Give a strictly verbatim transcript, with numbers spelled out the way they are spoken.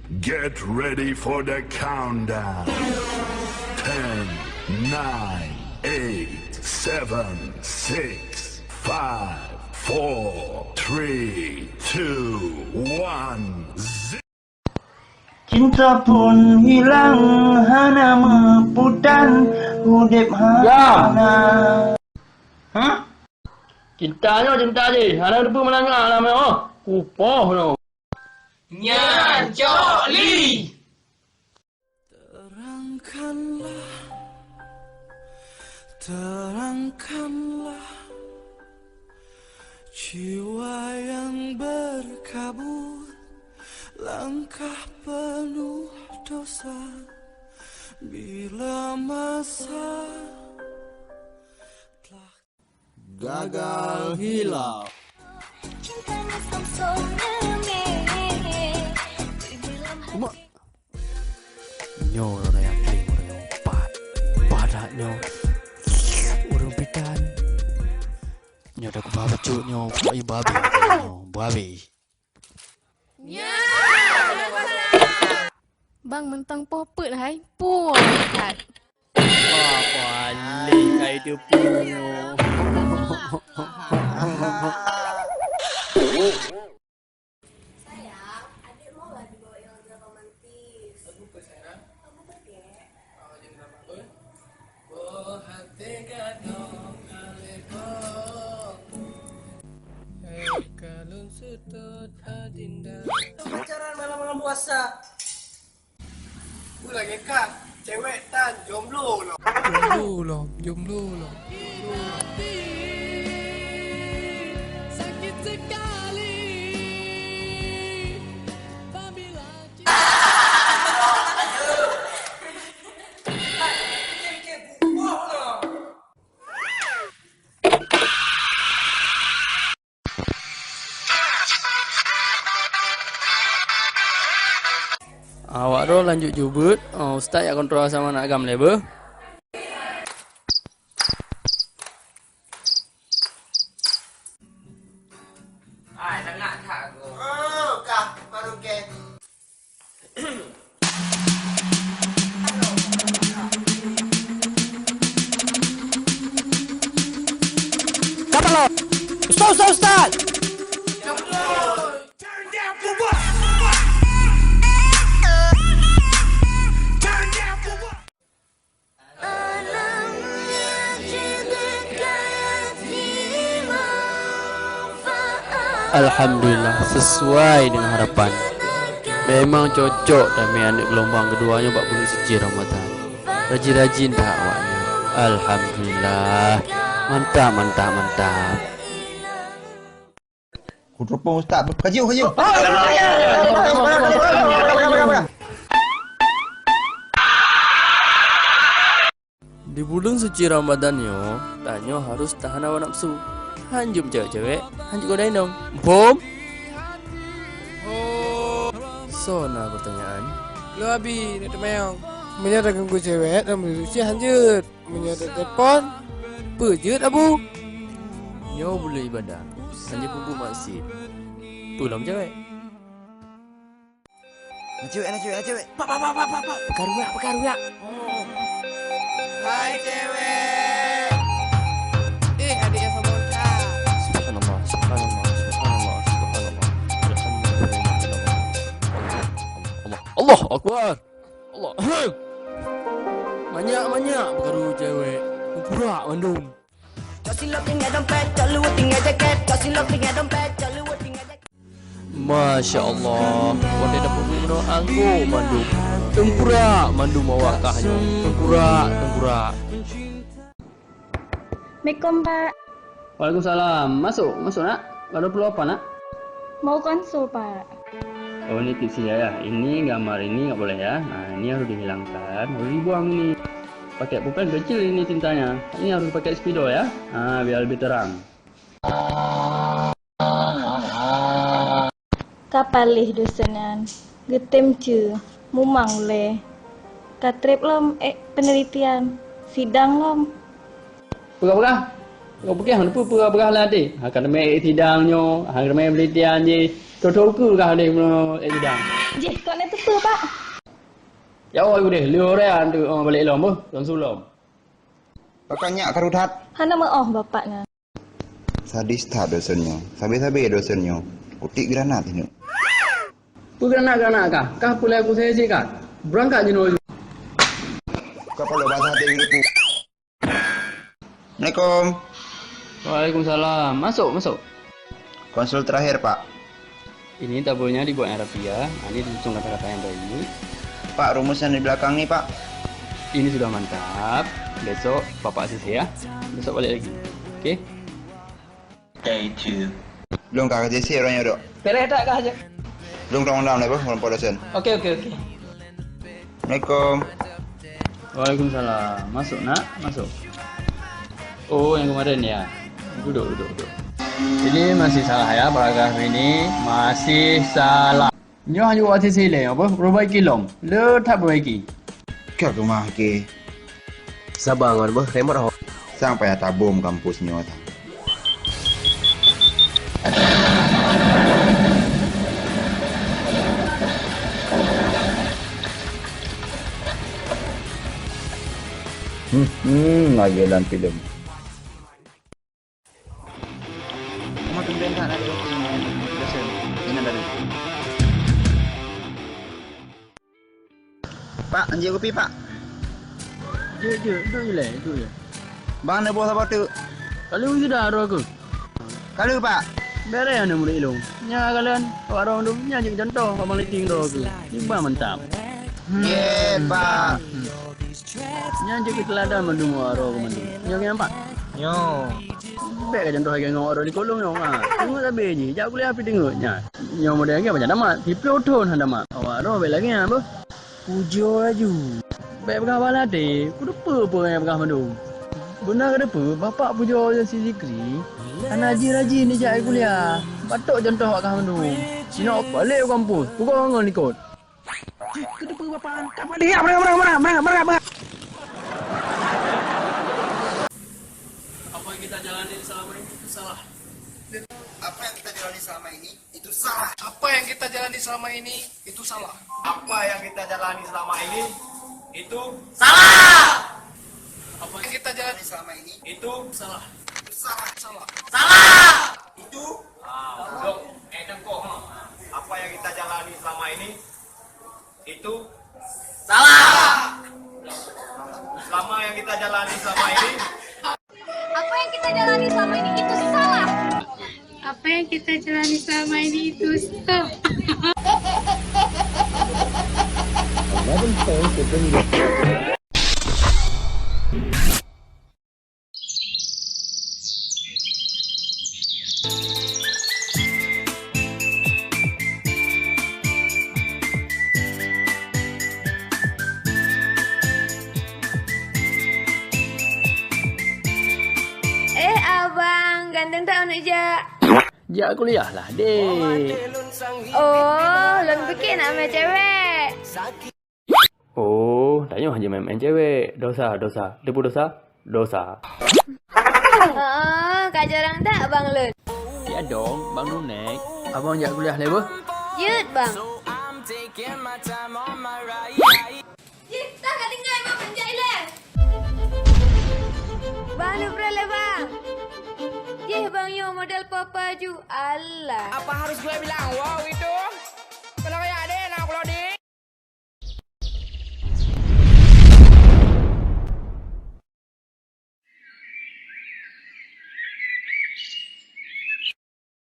Get ready for the countdown. Ten, nine, eight, seven, six, five, four, three, two, one, zero. Cinta pun hilang hana meuputan, udép hana. Hah? Cinta nyoe cinta jih, hana teupeu meunangah lam nyoe. Kupoh nyoe. Nyan cok li. Terangkanlah, terangkanlah jiwa yang berkabut, langkah penuh dosa bila masa telah gagal hilaf. Cuma nyoe ureueng nyang paling ureueng nyang pat. Padat nyoe. Ureueng pitan. Nyoe dah kuba bacut nyoe, pokok ié babi nyoe, babi. Bang, mantong poh peuet hai. Puih that. Wah, paléh kai teupeue nyoe. Sayang, adik maulah dibawa yang lebih romantis. Lagu apa, sayang? Lagu apa, Dek? Oh, jangan apa, eh? Pacaran malam-malam puasa. Ulagèe ka, cewek tan jomblo lom. Jomblo lom, jomblo lom. Sakit sekali. Awak droe lanjut jubeuet, oh, ustaz jak kontrol sama aneuk agam lé beuh. Ai, sangat that aku. Oh, kah, baru ke. Siapa lo? Ustaz, ustaz, ustaz! Alhamdulillah, sesuai dengan harapan. Memang cocok tamè aneuk geulumbang keudua nyoe bak buleuen suci Ramadhan. Rajin-rajin that awaknyan. Alhamdulillah. Mantap, mantap, mantap. Kutelepon ustaz. Kaju, kaju. Di buleuen suci Ramadhan nyoe, tanyoe harôh tahan hawa nafsu. Han jeuet meucewek-cewek, han jeuet godai inong. Muphom? Soe na peurtanyaan? Lôn abi, neuk teumanyong. Meunyoe taganggu cewek lam buleuen suci, han jeuet. Meunyoe teuteupon, peue jeuet, Abu? Nyoe buleuen ibadah, hana peubuet maksiet. Peue lom cewek? Na cewek, na cewek, na cewek. Pak, pak, pak, pak, pak, pak. Peukaruyak, peukaruyak. Hai cewek. Eh, adik yang sama. Subhanallah, subhanallah, subhanallah, subhanallah. Alhamdulillah. Allah, Allahu Akbar. Allah. Manyak-manyak peukaru cewek. Pura mandum. Cok silop tinggai dompet, cok luwut tinggai jaket, cok silop tinggai dompet, cok luwut tinggai jaket. Masya Allah, watèe dapeuet meunoe angkôk mandum. Teungkurak mandum awak kah nyoe. Teungkurak, teungkurak. Assalamualaikum, Pak. Waalaikumsalam. Masuk, masuk, Nak. Ada perlu apa, Nak? Mau konsul, Pak. Oh, ini tipsnya ya. Ini gambar ini nggak boleh ya. Nah, ini harus dihilangkan, harus dibuang ini. Pakai pulpen kecil ini tintanya. Ini harus pakai spidol ya. Nah, biar lebih terang. Ka paléh dosen nyan, geutem ceue, mumang ulèe. Ka trép lom ék peunelitian, sidang lom. Peugah-peugah, peugah-peugah, hana peue peugah-peugah lam até. Ha, ka teumé ék sidang nyoe, ha, ka teumé peunelitian jih. Thô-thô ukeue kah lé meunyoe ék sidang. Jih, kok na teupeu, Pak? Ya, oi, udeh, lheueh uroe nyan tu, oh, balek lom, beuh, lom sulom. Pakon nyak karu that? Hana meuoh bapak nyan. Sadis that dosen nyoe. Sabe-sabe dosen nyoe. Kutik granat nyoe. Peue granat-granat kah? Kah pulai aku saya cit kah? Berangkat jinoe. Kau perlu bahasa hati dulu. Assalamualaikum. Waalaikumsalam. Masuk, masuk. Konsul terakhir, Pak. Ini tabelnya dibuat yang rapi ya. Ini disusun kata-kata yang baik. Pak, rumus yang di belakang ni, Pak. Ini sudah mantap. Besok Bapak sisir ya. Besok balik lagi. Oke? Day two. Lôn ka sisir uroe nyoe, Dok. Beres tak kah aja? Lôn tolong dalam leubeh, ngon Pak dosen. Oke, oke, oke. Assalamualaikum. Waalaikumsalam. Masuk, Nak. Masuk. Oh, yang kemarin ya. Duduk, duduk, duduk. Ini masih salah ya, paragraf ini masih salah. Nyoe hana buat sisi lé, apa? Perbaiki lom. Le that perbaiki. Ka keumah ke? Saba ngon beuh, remote ho. Sang payah tabôm kampus nyoe sang. Hmm, hmm, lagi dalam filem. Kamu tumben tak nak duduk dengan dosen? Dengan dari. Pak, anjing kopi, Pak. Jeuet, jeuet, duduk je leh, duduk je. Bang, neuboh saboh teuk. Kali sudah roh aku. Kali, Pak. Beres aneuk murit ilong. Nya kalian, awak roh tu, nya jeuet contoh, Pak Maliting roh aku. Ni bang mantap. Hmm. Ye, Pak. Nyan jeuet keu teuladan mandum awak roh keu mandum. Nyoe keu nampak? Nyoe. Bèk ka contoh lagèe ngon awak roh di Kolong nyoe, ha. Teungeut sabe jih, jak kuliah pih teungeut nyan. Nyoe model lagèe macam tamat, siplôh thôn han tamat. Awak roh bèk lagèe nyan beuh. Pujoe laju. Bèk peugah bak até, kuteupeue peue nyang peugah mandum. Beuna kateupeue, bapak pujoe nyan si Zikri, hana rajin-rajin jijak kuliah. Patôt contoh awak kah mandum. Sinok balek u kampus, pukon ngon likot. Jih, keuteupeu bapak, ka padeh, ya, meunan, meunan, meunan. Apa yang kita jalani selama ini itu salah. Apa yang kita jalani selama ini itu salah. Apa yang kita jalani selama ini itu salah. Apa yang kita jalani selama ini itu salah. Apa yang kita jalani selama ini itu salah. Itu salah. Salah. Salah. Itu. Ah, dok. Eh, dengkok, ha. Apa yang kita jalani selama ini itu salah. Selama yang kita jalani selama ini. Apa yang kita jalani selama ini itu salah. Apa yang kita jalani selama ini itu salah. Eh, abang, ganteng tak aneuk jak? Jak kuliah lah, dek. Oh, lôn pikir nak main cewek. Oh, tanyoe hana main-main cewek. Dosa, dosa. Teupeue dosa? Dosa. Oh, ka jarang that bang lôn. Ya dong, bang Nunek. Abang jak kuliah lé beuh? Jeuet, bang. Jih, dah ka tinggai, bang, jak ilèe. Bang, lôn preh lé, bang. Jih, bang, nyoe model papa ju. Alah. Apa harus gue bilang wow itu? Kalau kayak deh, nak upload di